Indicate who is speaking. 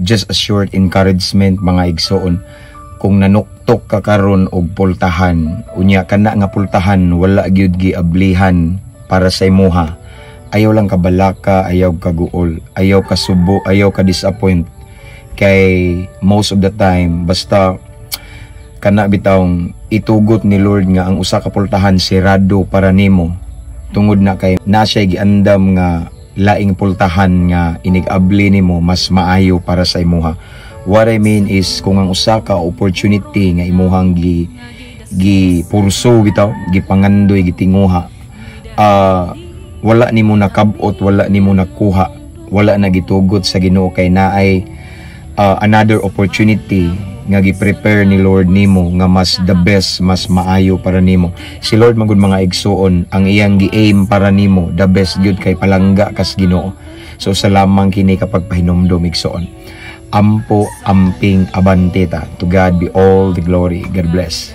Speaker 1: Just a short encouragement, mga igsoon. Kung nanuktok ka karon og pultahan, unya kana nga pultahan wala gyud giablihan para sa imuha, ayaw lang kabalaka, ayaw kaguol, ayaw kasubo, ayaw ka disappoint. Kay most of the time, basta kana bitawng itugot ni Lord nga ang usa ka pultahan sirado para nimo, tungod na kay na siya giandam nga laing pultahan nga inig-abli nimo mas maayo para sa imuha. What I mean is, kung ang usa ka opportunity nga imuhang gi gi pursue bitaw, gipangandoy, gitinguha, wala nimo nakabot, wala nimo nakuha, wala na gitugot sa Ginoo kay naay another opportunity nga gi-prepare ni Lord nimo nga mas the best, mas maayo para nimo. Si Lord magud, mga igsuon, ang iyang gi-aim para nimo the best gyud kay palangga kas Ginoo. So sa lamang kini kapag pahinumdom, igsuon. Ampo, amping, abante ta. To God be all the glory. God bless.